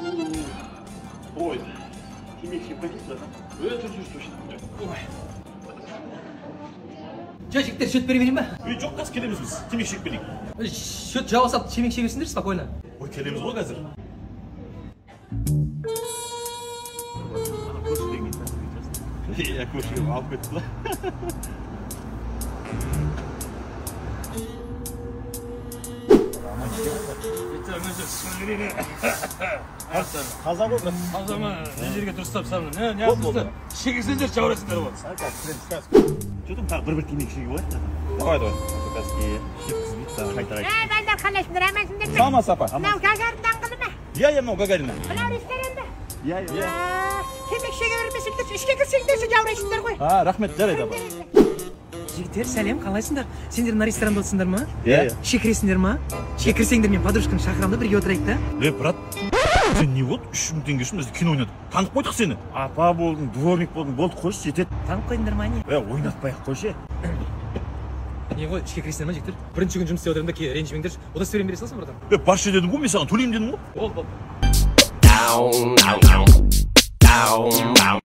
Ой, темекі шегіп қайтайыншы, братан. Жүр, точно. Ой. Жо, жігіттер, счет бере берейін ба? Ей, жоқ, қазір келеміз біз. Темекі шегіп келейік. Счет жаба салып, темекі шегесіңдер спокойно. Ой, келеміз ғой қазір. Иә, көршіге алып кетті да. Таза ғой, брат. Таза ма? Мына жерге дұрыстап салыңдар. Не, не шегесеңдер, жаурайсыңдар ғой. Что там тағы бір-бір темекі шегіп алайық. Давай, давай. Қазір шеккізбейді, тағы қайта қайта. Ей, балдар, қалайсыңдар, амансыңдар ма? Саламатсыз, апа. Мынау Гагарин даңғылы ма? Иә, иә, мынау Гагарина. Мынау ресторан ба? Иә, иә. Темекі шеге бермесеңдер, ішке кірсеңдер, жаурайсыңдар ғой. А, рахмет, жарайды, апа. Жігіттер, сәлем, қалайсыңдар? Сендер мына ресторанда отырсыңдар ма? Иә, иә. Ішке кіресіңдер ма? Ішке кірсеңдер, мен подружкамды шақырамын да, бірге отырайық та. Е, брат, сен не болды? 3000 теңге үшін бізді кино ойнадық. Танып қойдық сені. Апа болдың, дворник болдың, болды, қойшы, жетеді. Танып қойдыңдар ма, не? Е, ойнатпай ақ қойшы. Не ғой, ішке кіресіңдер ма, жігіттер? Бірінші күн жұмыс істеп отырмын да, кейін ренжімеңдерші. Удостоверение бере саласың, братан? Е, баршы дедім ғой, мен саған төлеймін дедім ғой. Болды, болды. Down, down, down, down, down.